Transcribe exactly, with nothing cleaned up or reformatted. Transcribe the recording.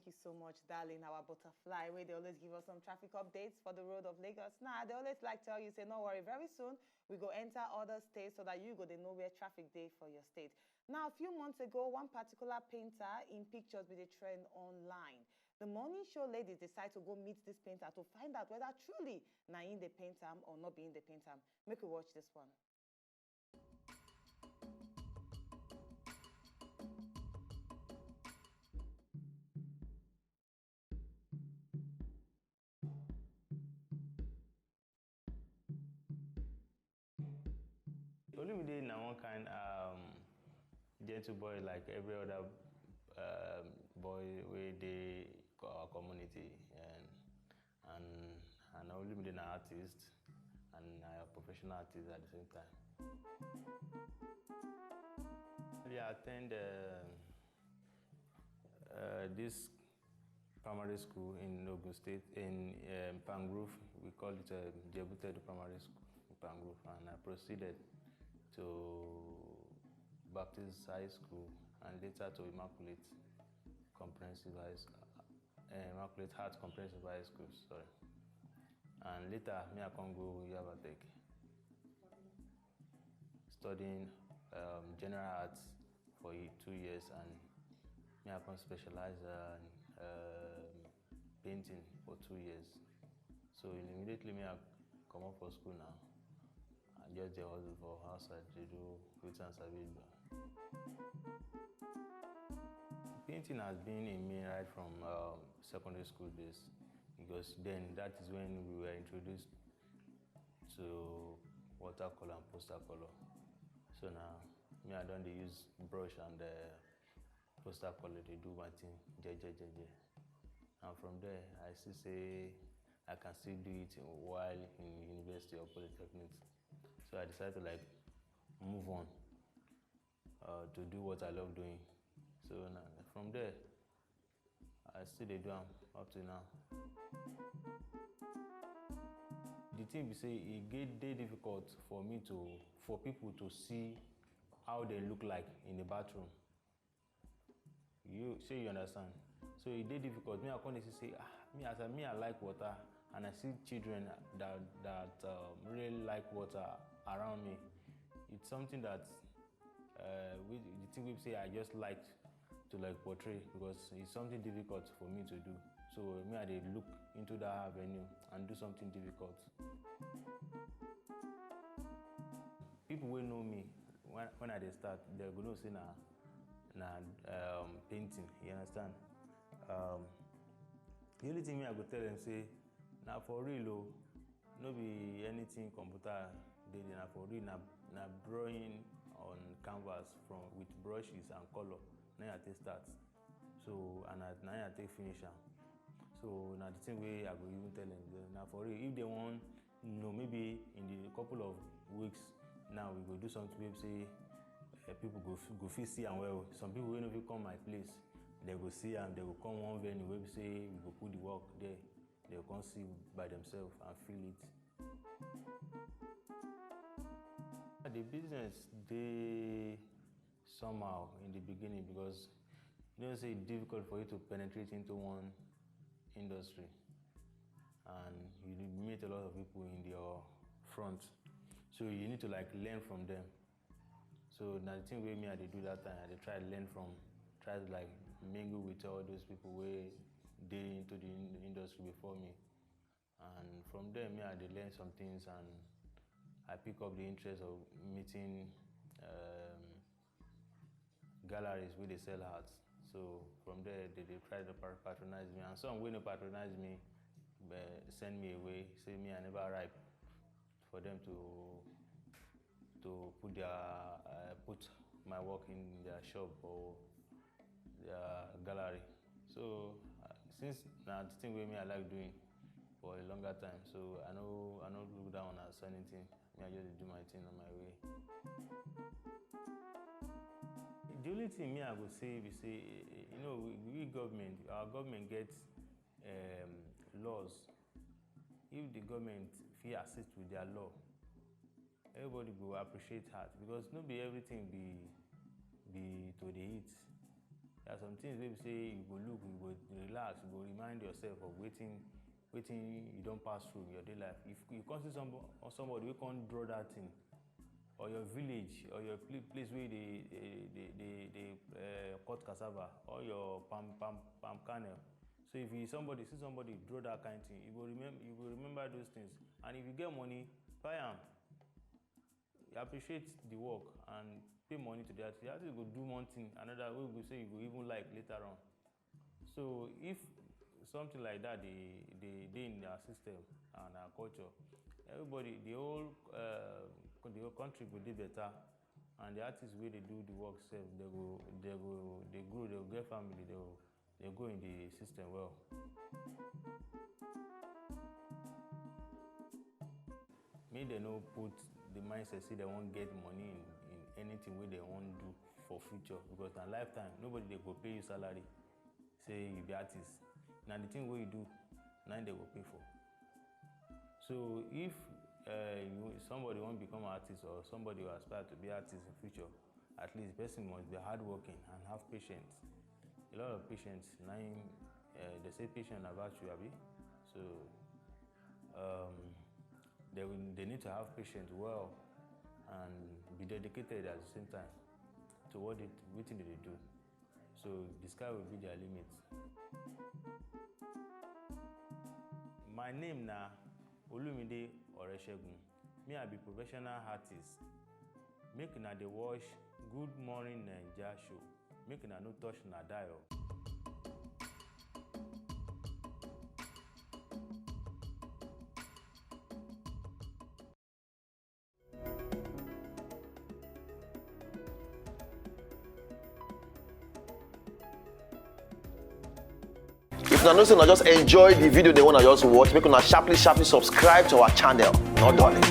Thank you so much, darling, our butterfly, where they always give us some traffic updates for the road of Lagos. Now, they always like tell you, say, no worry, very soon we go enter other states so that you go they know where traffic day for your state. Now, a few months ago, one particular painter in pictures with a trend online. The morning show ladies decide to go meet this painter to find out whether truly na in the painter or not being the painter. Make we watch this one. Olumide na one kind um, gentle boy like every other um, boy wey dey co- our community, and and and Olumide na artist and na a professional artist at the same time. I attend uh, uh, this primary school in Ogun State, in um, Pangrove. We call it uh, Jebutedu Primary School in Pangrove, and I proceeded to Baptist High School and later to Immaculate Comprehensive High School, uh, Immaculate Heart Comprehensive High School, sorry. And later, me I come go Yabatech, studying um, general arts for two years, and me I come specialize in um, painting for two years. So immediately me I come up for school now. I just dey hustle for outside to do wetin I sabi do. Painting has been in me right from um, secondary school days, because then that is when we were introduced to watercolor and poster color. So now me I don dey use brush and uh, poster color dey do my thing, jeje jeje. And from there I see say I can still do it while in university or polytechnic. So I decided to like move on uh, to do what I love doing. So na, from there, I still dey do am up to now. The thing be say e get dey difficult for me to for people to see how they look like in the bathroom. You say you understand. So e dey difficult. Me I come dey see say ah, me as I me I like water and I see children that that um, really like water around me. It's something that uh, we, the thing we say I just like to like portray because it's something difficult for me to do. So me I dey look into that avenue and do something difficult. People wey know me when, when I dey start, they go know say na na um, painting. You understand? Um, the only thing me I go tell them say na for real o, no be anything computer dey there. Na for real, na na drawing on canvas from with brushes and color. Na I take start. So and na na I take finish am. So na the thing wey I go even tell them. Na for real, if they wan no maybe in the couple of weeks now we go do something wey be say uh, people go go fit see am well. Some people wey no fit come my place, they go see am, they go come one venue wey be say we go put the work there, they go come see by themselves and feel it. The business dey somehow in the beginning because you know say it's difficult for you to penetrate into one industry and you meet a lot of people in your front, so you need to like learn from them. So na the thing wey me I dey do that time, I dey try learn from, try to like mingle with all those people wey dey into the in- industry before me, and from there me I dey learn some things and I pick up the interest of meeting um, galleries wey dey sell art. So from there they dey try to patronize me, and some wey no patronize me uh, send me away, say me I never ripe for them to to put their uh, put my work in their shop or their gallery. So uh, since na the thing wey me I like doing for a longer time, so I no I no look down as anything. Me I just dey do my thing on my way. The only thing me I go say be say eh, eh, you know we, we government, our government get um, laws. If the government fit assist with their law, everybody go appreciate art because no be everything be be to dey eat. There are some things wey be say you go look, you go relax. As you go remind yourself of wetin wetin you don pass through in your day life. If you come see somebody, somebody wey come draw that thing, or your village, or your pla- place wey dey dey dey dey dey uh, cut cassava, or your palm palm palm kernel. So if you somebody see somebody draw that kind thing, you go remember you go remember those things. And if you get money, buy am. You appreciate the work and pay money to the artist. The artist go do one thing, another wey go say you go even like later on. So if something like that dey dey dey in our system and our culture, everybody, the whole uh, the whole country go dey better, and the artists wey dey do the work sef, they go they go dey grow, they go get family, they go dey go in the system well. Make dem no put the mindset say dem wan get money in in anything wey dem wan do for future, because na lifetime, nobody dey go pay you salary say you be artist. Na the thing wey you do, na im dem go pay for. So if uh, you, somebody wan become artist, or somebody will aspire to be artist in future, at least person must be hardworking and have patience. A lot of patience. Na im uh, they say patience na virtue, abi? So um, they will, they need to have patience well and be dedicated at the same time to what they wetin they dey do. So the sky will be their limit. My name na Olumide Oreshegun. Me, I be professional artist. Make una dey watch Good Morning Naija show. Make una no touch una dial. If una know say una just enjoy the video, they wanna just watch, make una sharply sharply subscribe to our channel. No darling.